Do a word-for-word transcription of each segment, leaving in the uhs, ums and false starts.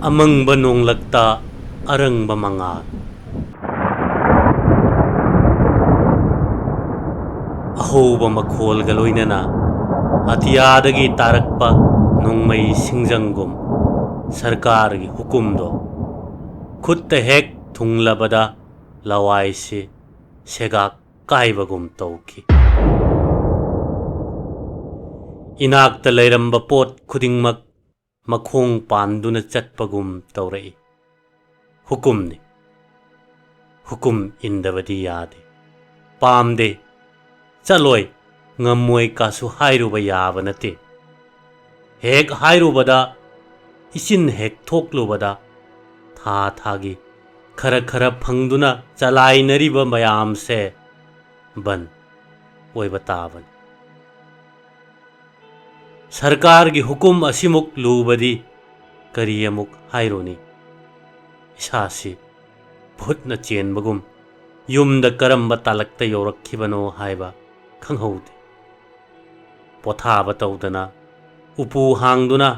ꯑꯃꯪꯕ ꯅꯣꯡꯂꯛꯇ ꯑꯔꯪꯕ ꯃꯉꯥꯜ꯫ ꯑꯍꯧꯕ ꯃꯈꯣꯜꯒ ꯂꯣꯏꯅꯅ ꯑꯇꯤꯌꯥꯗꯒꯤ ꯇꯥꯔꯛꯄ ꯅꯣꯡꯃꯩ ꯁꯤꯡꯖꯪꯒꯨꯝ ꯁꯔꯀꯥꯔꯒꯤ ꯍꯨꯀꯨꯝꯗꯣ ꯈꯨꯠꯇ ꯍꯦꯛ ꯊꯨꯡꯂꯕꯗ ꯂꯋꯥꯏꯁꯤ ꯁꯦꯒꯥꯛ ꯀꯥꯏꯕꯒꯨꯝ ꯇꯧꯈꯤ꯫ ꯏꯅꯥꯛꯇ ꯂꯩꯔꯝꯕ ꯄꯣꯠ ꯈꯨꯗꯤꯡꯃꯛ ꯃꯈꯣꯡ ꯄꯥꯟꯗꯨꯅ ꯆꯠꯄꯒꯨꯝ ꯇꯧꯔꯛꯏ꯫ ꯍꯨꯀꯨꯝꯅꯤ꯫ ꯍꯨꯀꯨꯝ ꯏꯟꯗꯕꯗꯤ ꯌꯥꯗꯦ꯫ ꯄꯥꯝꯗꯦ꯫ ꯆꯠꯂꯣꯏ, ꯉꯝꯃꯣꯏ ꯀꯥꯁꯨ ꯍꯥꯏꯔꯨꯕ ꯌꯥꯕ ꯅꯠꯇꯦ꯫ ꯍꯦꯛ ꯍꯥꯏꯔꯨꯕꯗ, ꯏꯆꯤꯟ ꯍꯦꯛ ꯊꯣꯛꯂꯨꯕꯗ, ꯊꯥ ꯊꯥꯒꯤ ꯈꯔ ꯈꯔ ꯐꯪꯗꯨꯅ ꯆꯂꯥꯏꯅꯔꯤꯕ ꯃꯌꯥꯝꯁꯦ ꯕꯟ ꯑꯣꯏꯕ ꯇꯥꯕꯅꯤ꯫ ꯁꯔꯀꯥꯔꯒꯤ ꯍꯨꯀꯨꯝ ꯑꯁꯤꯃꯨꯛ ꯂꯨꯕꯗꯤ ꯀꯔꯤ ꯑꯃꯨꯛ ꯍꯥꯏꯔꯨꯅꯤ? ꯏꯁꯥꯁꯤ ꯚꯨꯠꯅ ꯆꯦꯟꯕꯒꯨꯝ ꯌꯨꯝꯗ ꯀꯔꯝꯕ ꯇꯥꯂꯛꯇ ꯌꯧꯔꯛꯈꯤꯕꯅꯣ ꯍꯥꯏꯕ ꯈꯪꯍꯧꯗꯦ꯫ ꯄꯣꯊꯥꯕ ꯇꯧꯗꯅ, ꯎꯄꯨ ꯍꯥꯡꯗꯨꯅ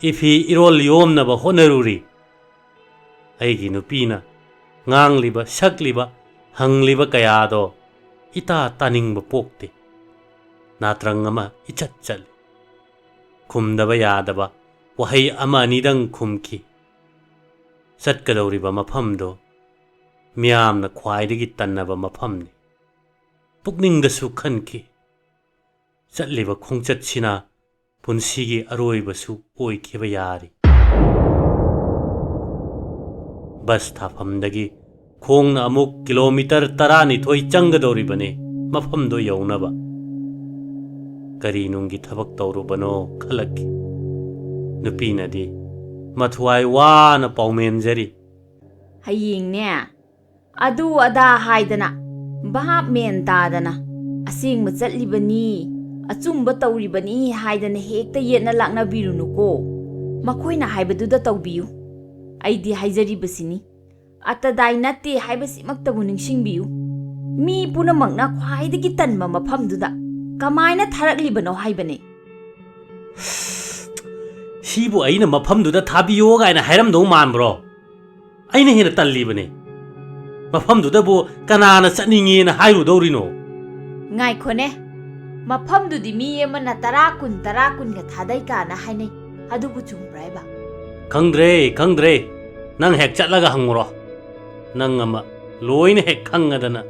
ꯏꯐꯤ ꯏꯔꯣꯜ ꯌꯣꯝꯅꯕ ꯍꯣꯠꯅꯔꯨꯔꯤ꯫ ꯑꯩꯒꯤ ꯅꯨꯄꯤꯅ ꯉꯥꯡꯂꯤꯕ, ꯁꯛꯂꯤꯕ, ꯍꯪꯂꯤꯕ ꯀꯌꯥꯗꯣ ꯏꯇꯥ ꯇꯥꯅꯤꯡꯕ ꯄꯣꯛꯇꯦ꯫ ꯅꯥꯇ꯭ꯔꯪ ꯑꯃ ꯏꯆꯠ ꯆꯠꯂꯤ꯫ ꯈꯨꯝꯗꯕ ꯌꯥꯗꯕ ꯋꯥꯍꯩ ꯑꯃ ꯑꯅꯤꯗꯪ ꯈꯨꯝꯈꯤ꯫ ꯆꯠꯀꯗꯧꯔꯤꯕ ꯃꯐꯝꯗꯣ ꯃꯤꯌꯥꯝꯅ ꯈ꯭ꯋꯥꯏꯗꯒꯤ ꯇꯟꯅꯕ ꯃꯐꯝꯅꯤ꯫ ꯄꯨꯛꯅꯤꯡꯗꯁꯨ ꯈꯟꯈꯤ, ꯆꯠꯂꯤꯕ ꯈꯣꯡꯆꯠꯁꯤꯅ ꯄꯨꯟꯁꯤꯒꯤ ꯑꯔꯣꯏꯕꯁꯨ ꯑꯣꯏꯈꯤꯕ ꯌꯥꯔꯤ꯫ ꯕꯁ ꯊꯥꯐꯝꯗꯒꯤ ꯈꯣꯡꯅ ꯑꯃꯨꯛ ꯀꯤꯂꯣꯃꯤꯇꯔ ꯇꯔꯥꯅꯤꯊꯣꯏ ꯆꯪꯒꯗꯧꯔꯤꯕꯅꯤ ꯃꯐꯝꯗꯣ ꯌꯧꯅꯕ꯫ ꯀꯔꯤ ꯅꯨꯡꯒꯤ ꯊꯕꯛ ꯇꯧꯔꯨꯕꯅꯣ ꯈꯜꯂꯛꯈꯤ꯫ ꯅꯨꯄꯤꯅꯗꯤ ꯃꯊ꯭ꯋꯥꯏ ꯋꯥꯅ ꯄꯥꯎꯃꯦꯟꯖꯔꯤ꯫ "ꯍꯌꯦꯡꯅꯦ, ꯑꯗꯨ ꯑꯗꯥ ꯍꯥꯏꯗꯅ, ꯚꯥꯞ ꯃꯦꯟ ꯇꯥꯗꯅ, ꯑꯁꯦꯡꯕ ꯆꯠꯂꯤꯕꯅꯤ, ꯑꯆꯨꯝꯕ ꯇꯧꯔꯤꯕꯅꯤ ꯍꯥꯏꯗꯅ ꯍꯦꯛꯇ ꯌꯦꯠꯅ ꯂꯥꯛꯅꯕꯤꯔꯨꯅꯨꯀꯣ꯫ ꯃꯈꯣꯏꯅ ꯍꯥꯏꯕꯗꯨꯗ ꯇꯧꯕꯤꯌꯨ꯫ ꯑꯩꯗꯤ ꯍꯥꯏꯖꯔꯤꯕꯁꯤꯅꯤ, ꯑꯇꯗꯥꯏ ꯅꯠꯇꯦ ꯍꯥꯏꯕꯁꯤꯃꯛꯇꯕꯨ ꯅꯤꯡꯁꯤꯡꯕꯤꯌꯨ꯫ ꯃꯤ ꯄꯨꯝꯅꯃꯛꯅ ꯈ꯭ꯋꯥꯏꯗꯒꯤ ꯇꯟꯕ ꯃꯐꯝꯗꯨꯗ ꯀꯃꯥꯏꯅ ꯊꯥꯔꯛꯂꯤꯕꯅꯣ ꯍꯥꯏꯕꯅꯤ?" ꯁꯤꯕꯨ ꯑꯩꯅ ꯃꯐꯝꯗꯨꯗ ꯊꯥꯕꯤꯌꯣ ꯀꯥꯏꯅ ꯍꯥꯏꯔꯝꯗꯧ ꯃꯥꯟꯕ꯭ꯔꯣ? ꯑꯩꯅ ꯍꯦꯟꯅ ꯇꯜꯂꯤꯕꯅꯦ꯫ ꯃꯐꯝꯗꯨꯗꯕꯨ ꯀꯅꯥꯅ ꯆꯠꯅꯤꯡꯉꯦꯅ ꯍꯥꯏꯔꯨꯗꯧꯔꯤꯅꯣ? ꯉꯥꯏꯈꯣꯅꯦ, ꯃꯐꯝꯗꯨꯗꯤ ꯃꯤ ꯑꯃꯅ ꯇꯔꯥ, ꯀꯨꯟ, ꯇꯔꯥ, ꯀꯨꯟꯒ ꯊꯥꯗꯩ ꯀꯥꯏꯅ ꯍꯥꯏꯅꯩ꯫ ꯑꯗꯨꯕꯨ ꯆꯨꯝꯕ꯭ꯔꯥ ꯍꯥꯏꯕ? ꯈꯪꯗ꯭ꯔꯦ, ꯈꯪꯗ꯭ꯔꯦ꯫ ꯅꯪ ꯍꯦꯛ ꯆꯠꯂꯒ ꯍꯪꯉꯨꯔꯣ꯫ ꯅꯪ ꯑꯃ ꯂꯣꯏꯅ ꯍꯦꯛ ꯈꯪꯉꯗꯅ꯫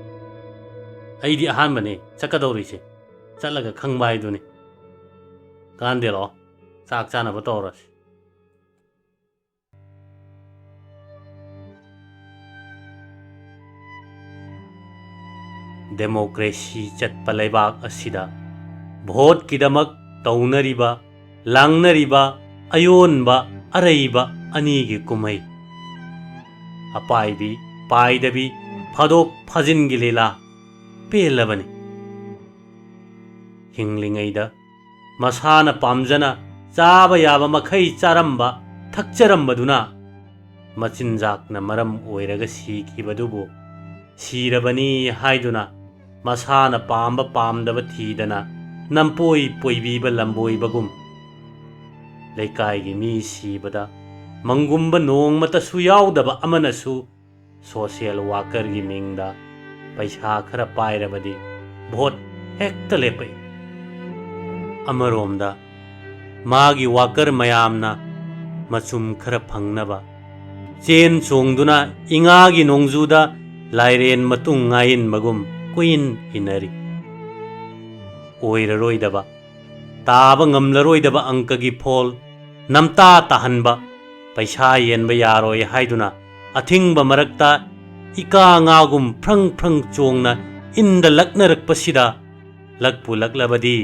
ꯑꯩꯗꯤ ꯑꯍꯥꯟꯕꯅꯦ ꯆꯠꯀꯗꯧꯔꯤꯁꯦ꯫ ꯆꯠꯂꯒ ꯈꯪꯕ ꯍꯥꯏꯗꯨꯅꯤ꯫ ꯀꯥꯟꯗꯦ, ꯂꯥꯛꯑꯣ, ꯆꯥꯛ ꯆꯥꯅꯕ ꯇꯧꯔꯁꯤ꯫ ꯗꯦꯃꯣꯀ꯭ꯔꯦꯁꯤ ꯆꯠꯄ ꯂꯩꯕꯥꯛ ꯑꯁꯤꯗ ꯚꯣꯠꯀꯤꯗꯃꯛ ꯇꯧꯅꯔꯤꯕ, ꯂꯥꯡꯅꯔꯤꯕ ꯑꯌꯣꯟꯕ ꯑꯔꯩꯕ ꯑꯅꯤꯒꯤ ꯀꯨꯝꯍꯩ, ꯑꯄꯥꯏꯕꯤ ꯄꯥꯏꯗꯕꯤ, ꯐꯥꯗꯣꯛ ꯐꯥꯖꯤꯟꯒꯤ ꯂꯤꯂꯥ ꯄꯦꯜꯂꯕꯅꯤ꯫ ꯍꯤꯡꯂꯤꯉꯩꯗ ꯃꯁꯥꯅ ꯄꯥꯝꯖꯅ ꯆꯥꯕ ꯌꯥꯕ ꯃꯈꯩ ꯆꯥꯔꯝꯕ, ꯊꯛꯆꯔꯝꯕꯗꯨꯅ ꯃꯆꯤꯟꯖꯥꯛꯅ ꯃꯔꯝ ꯑꯣꯏꯔꯒ ꯁꯤꯈꯤꯕꯗꯨꯕꯨ ꯁꯤꯔꯕꯅꯤ ꯍꯥꯏꯗꯨꯅ ꯃꯁꯥꯅ ꯄꯥꯝꯕ ꯄꯥꯝꯗꯕ ꯊꯤꯗꯅ ꯅꯝꯄꯣꯏ ꯄꯣꯏꯕꯤꯕ ꯂꯝꯕꯣꯏꯕꯒꯨꯝ, ꯂꯩꯀꯥꯏꯒꯤ ꯃꯤ ꯁꯤꯕꯗ ꯃꯪꯒꯨꯝꯕ ꯅꯣꯡꯃꯇꯁꯨ ꯌꯥꯎꯗꯕ ꯑꯃꯅꯁꯨ ꯁꯣꯁꯤꯌꯦꯜ ꯋꯥꯀꯔꯒꯤ ꯃꯤꯡꯗ ꯄꯩꯁꯥ ꯈꯔ ꯄꯥꯏꯔꯕꯗꯤ ꯚꯣꯠ ꯍꯦꯛꯇ ꯂꯦꯞꯄꯛꯏ꯫ ꯑꯃꯔꯣꯝꯗ ꯃꯥꯒꯤ ꯋꯥꯀꯔ ꯃꯌꯥꯝꯅ ꯃꯆꯨꯝ ꯈꯔ ꯐꯪꯅꯕ ꯆꯦꯟ ꯆꯣꯡꯗꯨꯅ ꯏꯉꯥꯒꯤ ꯅꯣꯡꯖꯨꯗ ꯂꯥꯏꯔꯦꯟ ꯃꯇꯨꯡ ꯉꯥꯏꯏꯟꯕꯒꯨꯝ ꯀꯣꯏꯏꯟ ꯏꯟꯅꯔꯤ꯫ ꯑꯣꯏꯔꯔꯣꯏꯗꯕ, ꯇꯥꯕ ꯉꯝꯂꯔꯣꯏꯗꯕ ꯑꯪꯀꯒꯤ ꯐꯣꯜ ꯅꯝꯇꯥ ꯇꯥꯍꯟꯕ, ꯄꯩꯁꯥ ꯌꯦꯟꯕ ꯌꯥꯔꯣꯏ ꯍꯥꯏꯗꯨꯅ ꯑꯊꯤꯡꯕ ꯃꯔꯛꯇ ꯏꯀꯥ ꯉꯥꯒꯨꯝ ꯐ꯭ꯔꯪ ꯐ꯭ꯔꯪ ꯆꯣꯡꯅ ꯏꯟꯗ ꯂꯛꯅꯔꯛꯄꯁꯤꯗ ꯂꯛꯄꯨ ꯂꯛꯂꯕꯗꯤ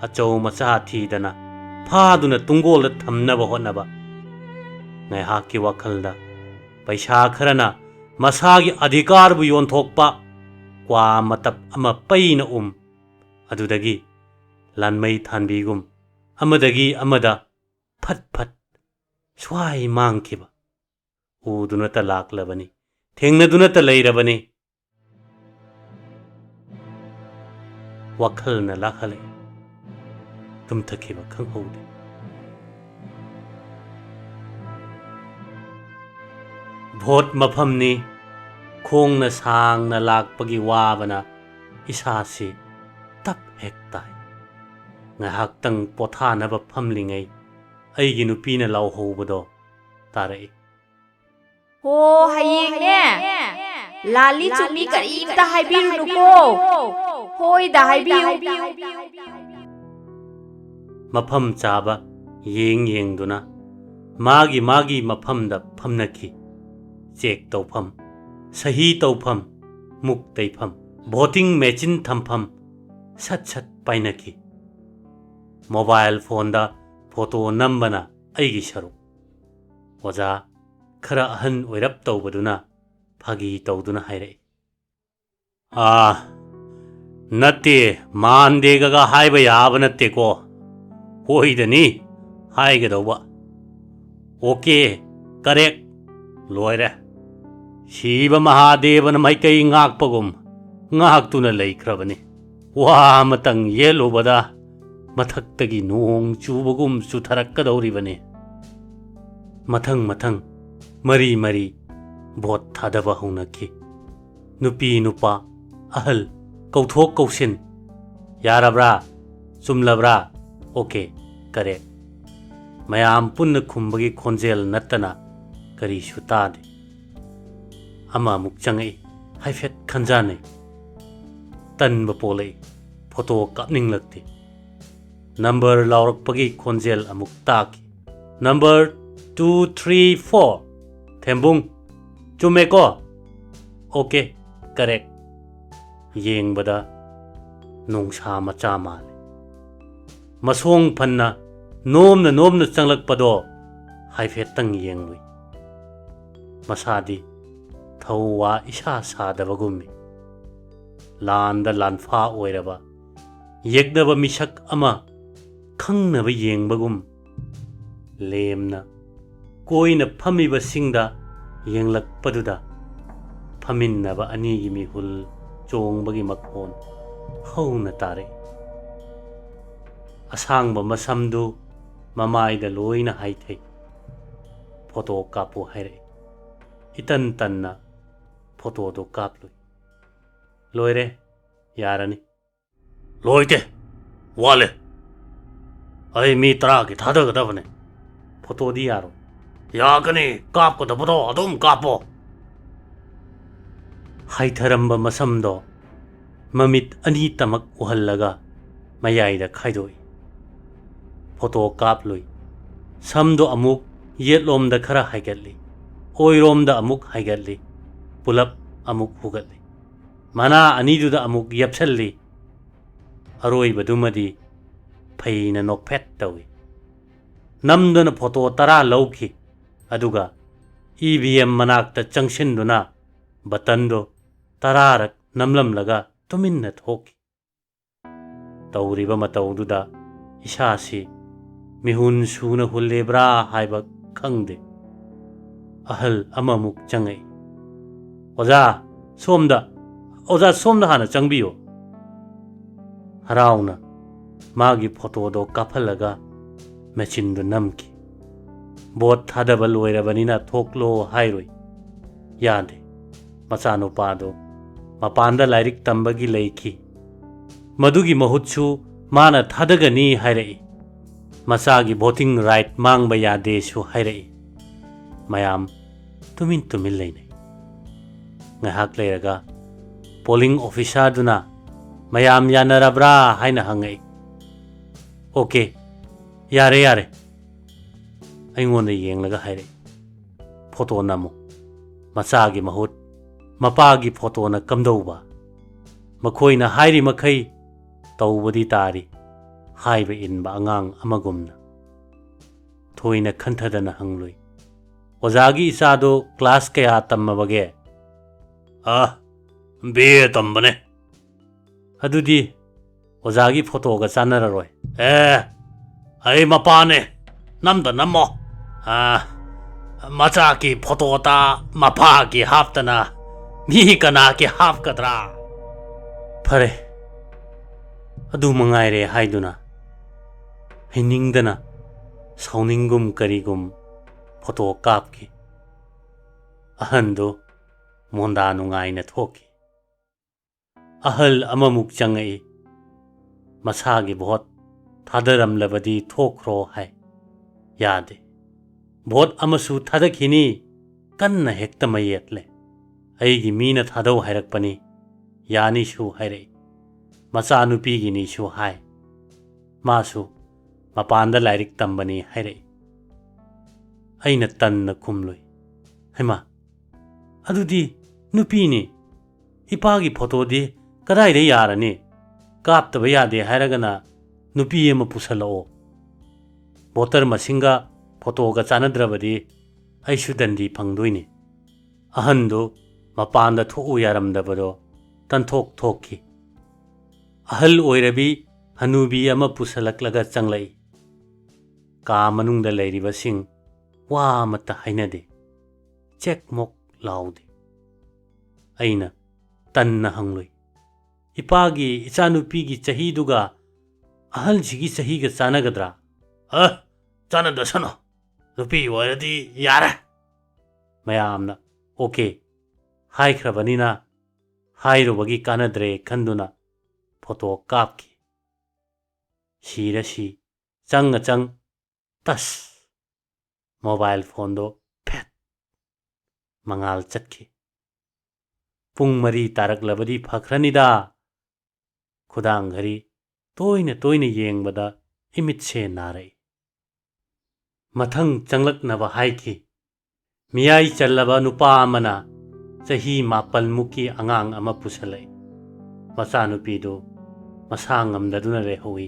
ꯑꯆꯧ ꯃꯆꯥ ꯊꯤꯗꯅ ꯐꯥꯗꯨꯅ ꯇꯨꯡꯒꯣꯜꯗ ꯊꯝꯅꯕ ꯍꯣꯠꯅꯕ꯫ ꯉꯥꯏꯍꯥꯛꯀꯤ ꯋꯥꯈꯜꯗ ꯄꯩꯁꯥ ꯈꯔꯅ ꯃꯁꯥꯒꯤ ꯑꯙꯤꯀꯥꯔꯕꯨ ꯌꯣꯟꯊꯣꯛꯄ, ꯀ꯭ꯋꯥ ꯃꯇꯞ ꯑꯃ ꯄꯩꯅ ꯎꯝ꯫ ꯑꯗꯨꯗꯒꯤ ꯂꯥꯟꯃꯩ ꯊꯥꯟꯕꯤꯒꯨꯝ ꯑꯃꯗꯒꯤ ꯑꯃꯗ ꯐꯠ ꯐꯠ ꯁ꯭ꯋꯥꯏ ꯃꯥꯡꯈꯤꯕ꯫ ꯎꯗꯨꯅꯇ ꯂꯥꯛꯂꯕꯅꯤ, ꯊꯦꯡꯅꯗꯨꯅꯇ ꯂꯩꯔꯕꯅꯤ꯫ ꯋꯥꯈꯜꯅ ꯂꯥꯛꯍꯜꯂꯛꯏ꯫ ꯇꯨꯝꯊꯈꯤꯕ ꯈꯪꯍꯧꯗꯦ꯫ ꯚꯣꯠ ꯃꯐꯝꯅꯤ꯫ ꯈꯣꯡꯅ ꯁꯥꯡꯅ ꯂꯥꯛꯄꯒꯤ ꯋꯥꯕꯅ ꯏꯁꯥꯁꯤ ꯇꯞ ꯍꯦꯛ ꯇꯥꯏ꯫ ꯉꯥꯏꯍꯥꯛꯇꯪ ꯄꯣꯊꯥꯅꯕ ꯐꯝꯂꯤꯉꯩ ꯑꯩꯒꯤ ꯅꯨꯄꯤꯅ ꯂꯥꯎꯍꯧꯕꯗꯣ ꯇꯥꯔꯛꯏ꯫ "ꯍꯣ, ꯍꯌꯦꯡꯅꯦ ꯂꯥꯜꯂꯤ ꯆꯨꯝꯃꯤ ꯀꯔꯤꯝꯇ ꯍꯥꯏꯕꯤꯔꯨꯅꯨꯀꯣ, ꯍꯣꯏꯗ ꯍꯥꯏꯕꯤꯌꯨ"꯫ ꯃꯐꯝ ꯆꯥꯕ ꯌꯦꯡ ꯌꯦꯡꯗꯨꯅ ꯃꯥꯒꯤ ꯃꯥꯒꯤ ꯃꯐꯝꯗ ꯐꯝꯅꯈꯤ꯫ ꯆꯦꯛ ꯇꯧꯐꯝ, ꯁꯍꯤ ꯇꯧꯐꯝ, ꯃꯨꯛ ꯇꯩꯐꯝ, ꯚꯣꯇꯤꯡ ꯃꯦꯆꯤꯟ ꯊꯝꯐꯝ ꯁꯠ ꯁꯠ ꯄꯥꯏꯅꯈꯤ꯫ ꯃꯣꯕꯥꯏꯜ ꯐꯣꯟꯗ ꯐꯣꯇꯣ ꯅꯝꯕꯅ ꯑꯩꯒꯤ ꯁꯔꯨꯛ꯫ ꯑꯣꯖꯥ ꯈꯔ ꯑꯍꯟ ꯑꯣꯏꯔꯞ ꯇꯧꯕꯗꯨꯅ ꯐꯥꯒꯤ ꯇꯧꯗꯨꯅ ꯍꯥꯏꯔꯛꯏ, "ꯑꯥ, ꯅꯠꯇꯦ, ꯃꯥꯟꯗꯦꯒꯒ ꯍꯥꯏꯕ ꯌꯥꯕ ꯅꯠꯇꯦꯀꯣ꯫ ꯍꯣꯏꯗꯅꯤ ꯍꯥꯏꯒꯗꯧꯕ꯫ ꯑꯣꯀꯦ, ꯀꯔꯦꯛ, ꯂꯣꯏꯔꯦ꯫ ꯁꯤꯕ ꯃꯍꯥꯗꯦꯕꯅ ꯃꯥꯏꯀꯩ ꯉꯥꯛꯄꯒꯨꯝ ꯉꯥꯛꯇꯨꯅ ꯂꯩꯈ꯭ꯔꯕꯅꯤ꯫ ꯋꯥ ꯑꯃꯇꯪ ꯌꯦꯠꯂꯨꯕꯗ ꯃꯊꯛꯇꯒꯤ ꯅꯣꯡ ꯆꯨꯕꯒꯨꯝ ꯆꯨꯊꯔꯛꯀꯗꯧꯔꯤꯕꯅꯤ"꯫ ꯃꯊꯪ ꯃꯊꯪ ꯃꯔꯤ ꯃꯔꯤ ꯚꯣꯠ ꯊꯥꯗꯕ ꯍꯧꯅꯈꯤ꯫ ꯅꯨꯄꯤ ꯅꯨꯄꯥ ꯑꯍꯜ ꯀꯧꯊꯣꯛ ꯀꯧꯁꯤꯟ, "ꯌꯥꯔꯕ꯭ꯔꯥ? ꯆꯨꯝꯂꯕ꯭ꯔꯥ? ꯑꯣꯀꯦ, ꯀꯔꯦꯛ"꯫ ꯃꯌꯥꯝ ꯄꯨꯟꯅ ꯈꯨꯝꯕꯒꯤ ꯈꯣꯟꯖꯦꯜ ꯅꯠꯇꯅ ꯀꯔꯤꯁꯨ ꯇꯥꯗꯦ꯫ ꯑꯃ ꯑꯃꯨꯛ ꯆꯪꯉꯛꯏ꯫ ꯍꯥꯏꯐꯦꯠ ꯈꯟꯖꯥꯟꯅꯩ꯫ ꯇꯟꯕ ꯄꯣꯛꯂꯛꯏ꯫ ꯐꯣꯇꯣ ꯀꯥꯞꯅꯤꯡꯂꯛꯇꯦ꯫ ꯅꯝꯕꯔ ꯂꯥꯎꯔꯛꯄꯒꯤ ꯈꯣꯟꯖꯦꯜ ꯑꯃꯨꯛ ꯇꯥꯈꯤ꯫ "ꯅꯝꯕꯔ two three four, ꯊꯦꯝꯕꯨꯡ꯫ ꯆꯨꯝꯃꯦꯀꯣ? Okay, correct". ꯌꯦꯡꯕꯗ ꯅꯣꯡꯁꯥ ꯃꯆꯥ ꯃꯥꯜꯂꯤ꯫ ꯃꯁꯣꯡ ꯐꯟꯅ ꯅꯣꯝꯅ ꯅꯣꯝꯅ ꯆꯪꯂꯛꯄꯗꯣ ꯍꯥꯏꯐꯦꯠꯇꯪ ꯌꯦꯡꯂꯨꯏ꯫ ꯃꯁꯥꯗꯤ ꯊꯧꯋꯥ ꯏꯁꯥ ꯁꯥꯗꯕꯒꯨꯝꯃꯤ꯫ ꯂꯥꯟꯗ ꯂꯥꯟꯐꯥ ꯑꯣꯏꯔꯕ ꯌꯦꯛꯅꯕ ꯃꯤꯁꯛ ꯑꯃ ꯈꯪꯅꯕ ꯌꯦꯡꯕꯒꯨꯝ ꯂꯦꯝꯅ ꯀꯣꯏꯅ ꯐꯝꯃꯤꯕꯁꯤꯡꯗ ꯌꯦꯡꯂꯛꯄꯗꯨꯗ ꯐꯝꯃꯤꯟꯅꯕ ꯑꯅꯤꯒꯤ ꯃꯤꯍꯨꯜ ꯆꯣꯡꯕꯒꯤ ꯃꯈꯣꯟ ꯍꯧꯅ ꯇꯥꯔꯛꯏ꯫ ꯑꯁꯥꯡꯕ ꯃꯁꯝꯗꯨ ꯃꯃꯥꯏꯗ ꯂꯣꯏꯅ ꯍꯥꯏꯊꯩ꯫ "ꯐꯣꯇꯣ ꯀꯥꯞꯄꯨ" ꯍꯥꯏꯔꯛꯏ꯫ ꯏꯇꯟ ꯇꯟꯅ ꯐꯣꯇꯣꯗꯣ ꯀꯥꯞꯂꯨꯏ꯫ "ꯂꯣꯏꯔꯦ, ꯌꯥꯔꯅꯤ"꯫ "ꯂꯣꯏꯗꯦ, ꯋꯥꯠꯂꯦ꯫ ꯑꯩ ꯃꯤ ꯇꯔꯥꯒꯤ ꯊꯥꯗꯒꯗꯕꯅꯦ"꯫ "ꯐꯣꯇꯣꯗꯤ ꯌꯥꯔꯣꯏ"꯫ "ꯌꯥꯒꯅꯤ, ꯀꯥꯞꯀꯗꯕꯗꯣ ꯑꯗꯨꯝ ꯀꯥꯞꯄꯣ"꯫ ꯍꯥꯏꯊꯔꯝꯕ ꯃꯁꯝꯗꯣ ꯃꯃꯤꯠ ꯑꯅꯤꯇꯃꯛ ꯎꯍꯜꯂꯒ ꯃꯌꯥꯏꯗ ꯈꯥꯏꯗꯣꯛꯏ꯫ ꯐꯣꯇꯣ ꯀꯥꯞꯂꯨꯏ꯫ ꯁꯝꯗꯣ ꯑꯃꯨꯛ ꯌꯦꯠꯂꯣꯝꯗ ꯈꯔ ꯍꯥꯏꯒꯠꯂꯤ, ꯑꯣꯏꯔꯣꯝꯗ ꯑꯃꯨꯛ ꯍꯥꯏꯒꯠꯂꯤ, ꯄꯨꯂꯞ ꯑꯃꯨꯛ ꯍꯨꯒꯠꯂꯤ꯫ ꯃꯅꯥ ꯑꯅꯤꯗꯨꯗ ꯑꯃꯨꯛ ꯌꯦꯞꯁꯜꯂꯤ꯫ ꯑꯔꯣꯏꯕꯗꯨꯃꯗꯤ ꯐꯩꯅ ꯅꯣꯛꯐꯦꯠ ꯇꯧꯏ꯫ ꯅꯝꯗꯨꯅ ꯐꯣꯇꯣ ꯇꯔꯥ ꯂꯧꯈꯤ꯫ ꯑꯗꯨꯒ ꯏ ꯚꯤ ꯑꯦꯝ ꯃꯅꯥꯛꯇ ꯆꯪꯁꯤꯟꯗꯨꯅ ꯕꯇꯟꯗꯣ ꯇꯔꯥꯔꯛ ꯅꯝꯂꯝꯂꯒ ꯇꯨꯃꯤꯟꯅ ꯊꯣꯛꯈꯤ꯫ ꯇꯧꯔꯤꯕ ꯃꯇꯧꯗꯨꯗ ꯏꯁꯥꯁꯤ ꯃꯤꯍꯨꯟ ꯁꯨꯅ ꯍꯨꯜꯂꯤꯕ꯭ꯔꯥ ꯍꯥꯏꯕ ꯈꯪꯗꯦ꯫ ꯑꯍꯜ ꯑꯃꯃꯨꯛ ꯆꯪꯉꯛꯏ꯫ "ꯑꯣꯖꯥ, ꯁꯣꯝꯗ, ꯑꯣꯖꯥ, ꯁꯣꯝꯗ ꯍꯥꯟꯅ ꯆꯪꯕꯤꯌꯨ"꯫ ꯍꯔꯥꯎꯅ ꯃꯥꯒꯤ ꯐꯣꯇꯣꯗꯣ ꯀꯥꯞꯍꯜꯂꯒ ꯃꯦꯆꯤꯟꯗꯨ ꯅꯝꯈꯤ꯫ ꯚꯣꯠ ꯊꯥꯗꯕ ꯂꯣꯏꯔꯕꯅꯤꯅ ꯊꯣꯛꯂꯣ ꯍꯥꯏꯔꯨꯏ꯫ ꯌꯥꯗꯦ꯫ ꯃꯆꯥꯅꯨꯄꯥꯗꯨ ꯃꯄꯥꯟꯗ ꯂꯥꯏꯔꯤꯛ ꯇꯝꯕꯒꯤ ꯂꯩꯈꯤ꯫ ꯃꯗꯨꯒꯤ ꯃꯍꯨꯠꯁꯨ ꯃꯥꯅ ꯊꯥꯗꯒꯅꯤ ꯍꯥꯏꯔꯛꯏ꯫ ꯃꯆꯥꯒꯤ voting right ꯃꯥꯡꯕ ꯌꯥꯗꯦꯁꯨ ꯍꯥꯏꯔꯛꯏ꯫ ꯃꯌꯥꯝ ꯇꯨꯃꯤꯟ ꯇꯨꯃꯤꯟ ꯂꯩꯅꯩ꯫ ꯉꯥꯏꯍꯥꯛ ꯂꯩꯔꯒ polling officerꯗꯨꯅ ꯃꯌꯥꯝ ꯌꯥꯅꯔꯕ꯭ꯔꯥ ꯍꯥꯏꯅ ꯍꯪꯉꯛꯏ꯫ "ꯑꯣꯀꯦ, ꯌꯥꯔꯦ, ꯌꯥꯔꯦ"꯫ ꯑꯩꯉꯣꯟꯗ ꯌꯦꯡꯂꯒ ꯍꯥꯏꯔꯛꯏ꯫ "ꯐꯣꯇꯣ ꯅꯝꯃꯨ꯫ ꯃꯆꯥꯒꯤ ꯃꯍꯨꯠ ꯃꯄꯥꯒꯤ ꯐꯣꯇꯣꯅ ꯀꯝꯗꯧꯕ? ꯃꯈꯣꯏꯅ ꯍꯥꯏꯔꯤ ꯃꯈꯩ ꯇꯧꯕꯗꯤ ꯇꯥꯔꯤ" ꯍꯥꯏꯕ ꯏꯟꯕ ꯑꯉꯥꯡ ꯑꯃꯒꯨꯝꯅ꯫ ꯊꯣꯏꯅ ꯈꯟꯊꯗꯅ ꯍꯪꯂꯨꯏ, "ꯑꯣꯖꯥꯒꯤ ꯏꯆꯥꯗꯣ class ꯀꯌꯥ ꯇꯝꯃꯕꯒꯦ?" "ꯑ, B A ꯇꯝꯕꯅꯦ"꯫ "ꯑꯗꯨꯗꯤ ꯑꯣꯖꯥꯒꯤ ꯐꯣꯇꯣꯒ ꯆꯥꯟꯅꯔꯔꯣꯏ"꯫ "ꯑꯦ, ꯑꯩ ꯃꯄꯥꯅꯦ, ꯅꯝꯗ ꯅꯝꯃꯣ꯫ ꯑ, ꯃꯆꯥꯒꯤ ꯐꯣꯇꯣꯇ ꯃꯄꯥꯒꯤ ꯍꯥꯞꯇꯅ ꯃꯤ ꯀꯅꯥꯒꯤ ꯍꯥꯞꯀꯗ꯭ꯔꯥ?" ꯐꯔꯦ, ꯑꯗꯨ ꯃꯉꯥꯏꯔꯦ ꯍꯥꯏꯗꯨꯅ ꯍꯩꯅꯤꯡꯗꯅ ꯁꯥꯎꯅꯤꯡꯒꯨꯝ ꯀꯔꯤꯒꯨꯝ ꯐꯣꯇꯣ ꯀꯥꯞꯈꯤ꯫ ꯑꯍꯟꯗꯨ ꯃꯣꯟꯗꯥ ꯅꯨꯡꯉꯥꯏꯅ ꯊꯣꯛꯈꯤ꯫ ꯑꯍꯜ ꯑꯃꯃꯨꯛ ꯆꯪꯉꯛꯏ꯫ ꯃꯁꯥꯒꯤ ꯚꯣꯠ ꯊꯥꯗꯔꯝꯂꯕꯗꯤ ꯊꯣꯛꯈ꯭ꯔꯣ ꯍꯥꯏ꯫ ꯌꯥꯗꯦ꯫ ꯚꯣꯠ ꯑꯃꯁꯨ ꯊꯥꯗꯈꯤꯅꯤ꯫ ꯀꯟꯅ ꯍꯦꯛꯇ ꯃꯌꯦꯠꯂꯦ꯫ ꯑꯩꯒꯤ ꯃꯤꯅ ꯊꯥꯗꯧ ꯍꯥꯏꯔꯛꯄꯅꯤ꯫ ꯌꯥꯅꯤꯁꯨ ꯍꯥꯏꯔꯛꯏ꯫ ꯃꯆꯥꯅꯨꯄꯤꯒꯤꯅꯤꯁꯨ ꯍꯥꯏ꯫ ꯃꯥꯁꯨ ꯃꯄꯥꯟꯗ ꯂꯥꯏꯔꯤꯛ ꯇꯝꯕꯅꯤ ꯍꯥꯏꯔꯛꯏ꯫ ꯑꯩꯅ ꯇꯟꯅ ꯈꯨꯝꯂꯨꯏ꯫ ꯍꯩꯃꯥ, ꯑꯗꯨꯗꯤ ꯅꯨꯄꯤꯅꯤ꯫ ꯏꯄꯥꯒꯤ ꯐꯣꯇꯣꯗꯤ ꯀꯗꯥꯏꯗ ꯌꯥꯔꯅꯤ? ꯀꯥꯞꯇꯕ ꯌꯥꯗꯦ ꯍꯥꯏꯔꯒꯅ ꯅꯨꯄꯤ ꯑꯃ ꯄꯨꯁꯜꯂꯛꯑꯣ꯫ ꯚꯣꯇꯔ ꯃꯁꯤꯡꯒ ꯐꯣꯇꯣꯒ ꯆꯥꯟꯅꯗ꯭ꯔꯕꯗꯤ ꯑꯩꯁꯨ ꯗꯟꯗꯤ ꯐꯪꯗꯣꯏꯅꯤ꯫ ꯑꯍꯟꯗꯨ ꯃꯄꯥꯟꯗ ꯊꯣꯛꯎ ꯌꯥꯔꯝꯗꯕꯗꯣ ꯇꯟꯊꯣꯛ ꯊꯣꯛꯈꯤ꯫ ꯑꯍꯜ ꯑꯣꯏꯔꯕꯤ ꯍꯅꯨꯕꯤ ꯑꯃ ꯄꯨꯁꯜꯂꯛꯂꯒ ꯆꯪꯂꯛꯏ꯫ ꯀꯥ ꯃꯅꯨꯡꯗ ꯂꯩꯔꯤꯕꯁꯤꯡ ꯋꯥ ꯑꯃꯠꯇ ꯍꯥꯏꯅꯗꯦ꯫ ꯆꯦꯛ ꯃꯣꯛ ꯂꯥꯎꯗꯦ꯫ ꯑꯩꯅ ꯇꯟꯅ ꯍꯪꯂꯨꯏ, "ꯏꯄꯥꯒꯤ ꯏꯆꯥꯅꯨꯄꯤꯒꯤ ꯆꯍꯤꯗꯨꯒ ꯑꯍꯜꯁꯤꯒꯤ ꯆꯍꯤꯒ ꯆꯥꯟꯅꯒꯗ꯭ꯔꯥ?" "ꯑ, ꯆꯥꯟꯅꯗꯁꯅꯨ꯫ ꯅꯨꯄꯤ ꯑꯣꯏꯔꯗꯤ ꯌꯥꯔꯦ꯫" ꯃꯌꯥꯝꯅ "ꯑꯣꯀꯦ" ꯍꯥꯏꯈ꯭ꯔꯕꯅꯤꯅ ꯍꯥꯏꯔꯨꯕꯒꯤ ꯀꯥꯟꯅꯗ꯭ꯔꯦ ꯈꯟꯗꯨꯅ ꯐꯣꯇꯣ ꯀꯥꯞꯈꯤ꯫ ꯁꯤꯔ ꯁꯤ, ꯆꯪꯉ ꯆꯪ, ꯇꯁ! ꯃꯣꯕꯥꯏꯜ ꯐꯣꯟꯗꯣ ꯐꯦꯠ! ꯃꯉꯥꯜ ꯆꯠꯈꯤ꯫ ꯄꯨꯡ ꯃꯔꯤ ꯇꯥꯔꯛꯂꯕꯗꯤ ꯐꯈ꯭ꯔꯅꯤꯗ꯫ ꯈꯨꯗꯥꯡ ꯘꯔꯤ ꯇꯣꯏꯅ ꯇꯣꯏꯅ ꯌꯦꯡꯕꯗ ꯏꯃꯤꯠꯁꯦ ꯅꯥꯔꯛꯏ꯫ ꯃꯊꯪ ꯆꯪꯂꯛꯅꯕ ꯍꯥꯏꯈꯤ꯫ ꯃꯤꯌꯥꯏ ꯆꯜꯂꯕ ꯅꯨꯄꯥ ꯑꯃꯅ ꯆꯍꯤ ꯃꯥꯄꯜꯃꯨꯛꯀꯤ ꯑꯉꯥꯡ ꯑꯃ ꯄꯨꯁꯜꯂꯛꯏ꯫ ꯃꯆꯥꯅꯨꯄꯤꯗꯨ ꯃꯁꯥ ꯉꯝꯗꯗꯨꯅ ꯂꯩꯍꯧꯏ,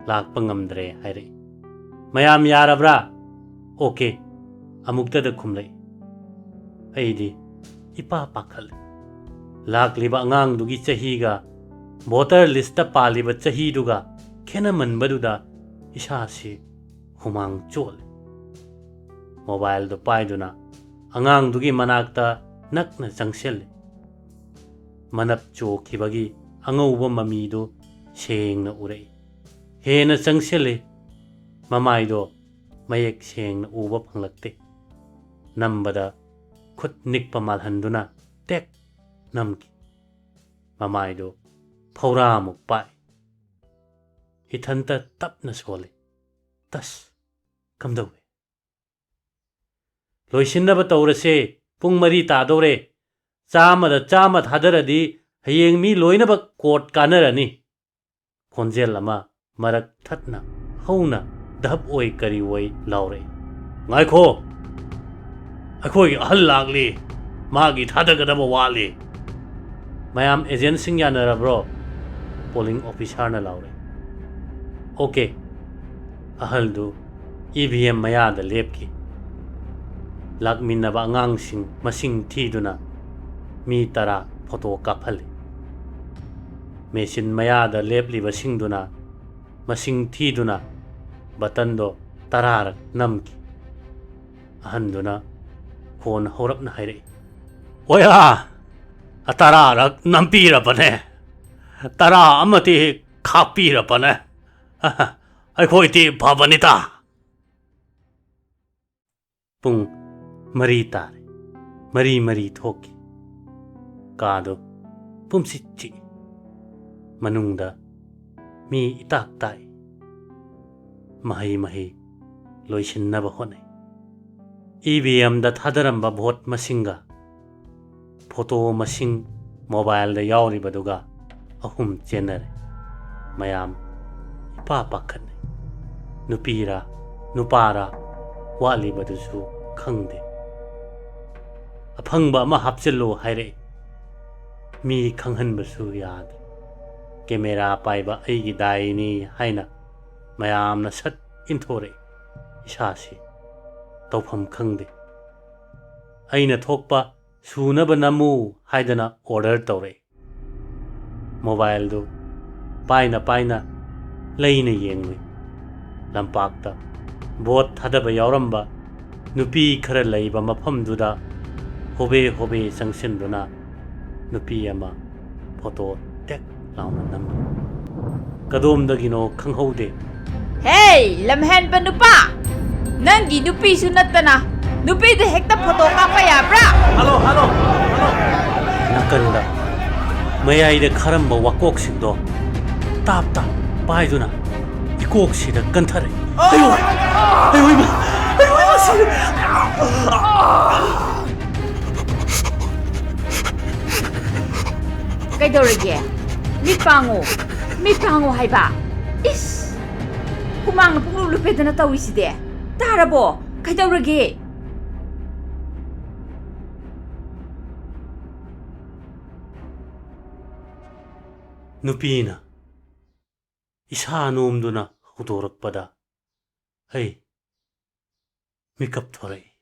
ꯂꯥꯛꯄ ꯉꯝꯗ꯭ꯔꯦ ꯍꯥꯏꯔꯛꯏ꯫ "ꯃꯌꯥꯝ ꯌꯥꯔꯕ꯭ꯔꯥ?" "ꯑꯣꯀꯦ" ꯑꯃꯨꯛꯇꯗ ꯈꯨꯝꯂꯛꯏ꯫ ꯑꯩꯗꯤ ꯏꯄꯥ ꯄꯥꯈꯠꯂꯦ꯫ ꯂꯥꯛꯂꯤꯕ ꯑꯉꯥꯡꯗꯨꯒꯤ ꯆꯍꯤꯒ ꯚꯣꯇꯔ ꯂꯤꯁꯇ ꯄꯥꯜꯂꯤꯕ ꯆꯍꯤꯗꯨꯒ ꯈꯦꯠꯅꯃꯟꯕꯗꯨꯗ ꯏꯁꯥꯁꯤ ꯍꯨꯃꯥꯡ ꯆꯣꯠꯂꯦ꯫ ꯃꯣꯕꯥꯏꯜꯗꯨ ꯄꯥꯏꯗꯨꯅ ꯑꯉꯥꯡꯗꯨꯒꯤ ꯃꯅꯥꯛꯇ ꯅꯛꯅ ꯆꯪꯁꯤꯜꯂꯤ꯫ ꯃꯅꯞ ꯆꯣꯛꯈꯤꯕꯒꯤ ꯑꯉꯧꯕ ꯃꯃꯤꯗꯨ ꯁꯦꯡꯅ ꯎꯔꯛꯏ꯫ ꯍꯦꯟꯅ ꯆꯪꯁꯤꯜꯂꯤ꯫ ꯃꯃꯥꯏꯗꯣ ꯃꯌꯦꯛ ꯁꯦꯡꯅ ꯎꯕ ꯐꯪꯂꯛꯇꯦ꯫ ꯅꯝꯕꯗ ꯈꯨꯠ ꯅꯤꯛꯄ ꯃꯥꯜꯍꯟꯗꯨꯅ ꯇꯦꯛ ꯅꯝꯈꯤ꯫ ꯃꯃꯥꯏꯗꯨ ꯐꯧꯔꯥꯃꯨꯛ ꯄꯥꯛꯏ꯫ ꯏꯊꯟꯇ ꯇꯞꯅ ꯁꯣꯜꯂꯤ꯫ "ꯇꯁ, ꯀꯝꯗꯧꯏ?" "ꯂꯣꯏꯁꯤꯟꯅꯕ ꯇꯧꯔꯁꯦ, ꯄꯨꯡ ꯃꯔꯤ ꯇꯥꯗꯧꯔꯦ꯫ ꯆꯥꯝꯃꯗ ꯆꯥꯝꯃ ꯊꯥꯗꯔꯗꯤ ꯍꯌꯦꯡ ꯃꯤ ꯂꯣꯏꯅꯃꯛ ꯀꯣꯔꯠ ꯀꯥꯟꯅꯔꯅꯤ"꯫ ꯈꯣꯟꯖꯦꯜ ꯑꯃ ꯃꯔꯛ ꯊꯠꯅ ꯍꯧꯅ ꯙꯞ ꯑꯣꯏ ꯀꯔꯤ ꯑꯣꯏ ꯂꯥꯎꯔꯛꯏ꯫ "ꯉꯥꯏꯈꯣ! ꯑꯩꯈꯣꯏꯒꯤ ꯑꯍꯜ ꯂꯥꯛꯂꯤ꯫ ꯃꯥꯒꯤ ꯊꯥꯗꯒꯗꯕ ꯋꯥꯠꯂꯤ꯫" "ꯃꯌꯥꯝ ꯑꯦꯖꯦꯟꯁꯤꯡ ꯌꯥꯅꯔꯕ꯭ꯔꯣ?" ꯄꯣꯂꯤꯡ ꯑꯣꯐꯤꯁꯥꯔꯅ ꯂꯥꯎꯔꯛꯏ꯫ "ꯑꯣꯀꯦ꯫" ꯑꯍꯜꯗꯨ ꯏ ꯚꯤ ꯑꯦꯝ ꯃꯌꯥꯗ ꯂꯦꯞꯈꯤ꯫ ꯂꯥꯛꯃꯤꯟꯅꯕ ꯑꯉꯥꯡꯁꯤꯡ ꯃꯁꯤꯡ ꯊꯤꯗꯨꯅ ꯃꯤ ꯇꯔꯥ ꯐꯣꯇꯣ ꯀꯥꯞꯍꯜꯂꯤ꯫ ꯃꯦꯆꯤꯟ ꯃꯌꯥꯗ ꯂꯦꯞꯂꯤꯕꯁꯤꯡꯗꯨꯅ ꯃꯁꯤꯡ ꯊꯤꯗꯨꯅ ꯕꯇꯟꯗꯣ ꯇꯔꯥꯔꯛ ꯅꯝꯈꯤ꯫ ꯑꯍꯟꯗꯨꯅ ꯈꯣꯟ ꯍꯧꯔꯞꯅ ꯍꯥꯏꯔꯛꯏ, "ꯑꯣꯌꯥ, ꯇꯔꯥꯔꯛ ꯅꯝꯕꯤꯔꯕꯅꯦ, ꯇꯔꯥ ꯑꯃꯗꯤ ꯈꯥꯛꯄꯤꯔꯕꯅꯦ꯫ ꯑꯩꯈꯣꯏꯗꯤ ꯐꯕꯅꯤꯗ"꯫ ꯄꯨꯡ ꯃꯔꯤ ꯇꯥꯔꯦ꯫ ꯃꯔꯤ ꯃꯔꯤ ꯊꯣꯛꯈꯤ꯫ ꯀꯥꯗꯨ ꯄꯨꯝꯁꯤꯠ ꯆꯤꯛꯏ꯫ ꯃꯅꯨꯡꯗ ꯃꯤ ꯏꯇꯥꯛ ꯇꯥꯛꯏ꯫ ꯃꯍꯩ ꯃꯍꯩ ꯂꯣꯏꯁꯤꯟꯅꯕ ꯍꯣꯠꯅꯩ꯫ ꯏ ꯚꯤ ꯑꯦꯝꯗ ꯊꯥꯗꯔꯝꯕ ꯚꯣꯠ ꯃꯁꯤꯡꯒ ꯐꯣꯇꯣ ꯃꯁꯤꯡ ꯃꯣꯕꯥꯏꯜꯗ ꯌꯥꯎꯔꯤꯕꯗꯨꯒ ꯑꯍꯨꯝ ꯆꯦꯟꯅꯔꯦ꯫ ꯃꯌꯥꯝ ꯏꯄꯥ ꯄꯥꯈꯠꯅꯩ꯫ ꯅꯨꯄꯤꯔꯥ ꯅꯨꯄꯥꯔꯥ ꯋꯥꯠꯂꯤꯕꯗꯨꯁꯨ ꯈꯪꯗꯦ꯫ "ꯑꯐꯪꯕ ꯑꯃ ꯍꯥꯞꯆꯤꯜꯂꯨ" ꯍꯥꯏꯔꯛꯏ꯫ ꯃꯤ ꯈꯪꯍꯟꯕꯁꯨ ꯌꯥꯗꯦ꯫ ꯀꯦꯃꯦꯔꯥ ꯄꯥꯏꯕ ꯑꯩꯒꯤ ꯗꯥꯏꯅꯤ ꯍꯥꯏꯅ ꯃꯌꯥꯝꯅ ꯁꯠ ꯏꯟꯊꯣꯔꯛꯏ꯫ ꯏꯁꯥꯁꯤ ꯇꯧꯐꯝ ꯈꯪꯗꯦ꯫ ꯑꯩꯅ ꯊꯣꯛꯄ "ꯁꯨꯅꯕ ꯅꯝꯃꯨ" ꯍꯥꯏꯗꯅ ꯑꯣꯔꯗꯔ ꯇꯧꯔꯛꯏ꯫ ꯃꯣꯕꯥꯏꯜꯗꯨ ꯄꯥꯏꯅ ꯄꯥꯏꯅ ꯂꯩꯅ ꯌꯦꯡꯂꯨꯏ꯫ ꯂꯝꯄꯥꯛꯇ ꯚꯣꯠ ꯊꯥꯗꯕ ꯌꯥꯎꯔꯝꯕ ꯅꯨꯄꯤ ꯈꯔ ꯂꯩꯕ ꯃꯐꯝꯗꯨꯗ ꯍꯣꯕꯦ ꯍꯣꯕꯦ ꯆꯪꯁꯤꯟꯗꯨꯅ ꯅꯨꯄꯤ ꯑꯃ ꯐꯣꯇꯣ ꯇꯦꯛ ꯂꯥꯎꯅ ꯅꯝꯃꯤ꯫ ꯀꯗꯣꯝꯗꯒꯤꯅꯣ ꯈꯪꯍꯧꯗꯦ꯫ "ꯍꯦ, ꯂꯝꯍꯦꯟꯕ ꯅꯨꯄꯥ! ꯅꯪꯒꯤ ꯅꯨꯄꯤꯁꯨ ꯅꯠꯇꯅ ꯅꯨꯄꯤꯗ ꯍꯦꯛꯇ ꯐꯣꯇꯣ ꯀꯥꯞꯄ ꯌꯥꯕ꯭ꯔꯥ? Hello, hello, hello. ꯅꯥꯀꯟꯗ ꯃꯌꯥꯏꯗ ꯈꯥꯔꯝꯕ ꯋꯥꯀꯣꯛꯁꯤꯡꯗꯣ ꯇꯥꯞ ꯇꯥꯞ ꯄꯥꯏꯗꯨꯅ ꯏꯀꯣꯛꯁꯤꯗ ꯀꯟꯊꯔꯛꯏ꯫ ꯑꯌꯣ! ꯑꯌꯣ, ꯏꯃꯥ! ꯑꯌꯣ, ꯏꯃꯥ, ꯁꯤꯔꯦ! ꯀꯩꯗꯧꯔꯒꯦ? ꯃꯤꯠ ꯄꯥꯡꯉꯣ꯫ ꯃꯤꯠ ꯄꯥꯡꯉꯣ ꯍꯥꯏꯕ꯫ ꯏꯁ! ꯍꯨꯃꯥꯡꯅ ꯄꯨꯡꯂꯨꯞ ꯂꯨꯞꯄꯦꯗꯅ ꯇꯧꯔꯤꯁꯤꯗꯤ꯫ ꯇꯥꯔꯕꯣ? ꯀꯩꯗꯧꯔꯒꯦ? ꯅꯨꯄꯤꯅ ꯏꯁꯥ ꯅꯣꯝꯗꯨꯅ ꯍꯧꯗꯣꯔꯛꯄꯗ ꯑꯩ ꯃꯤꯀꯞ ꯊꯣꯔꯛꯏ꯫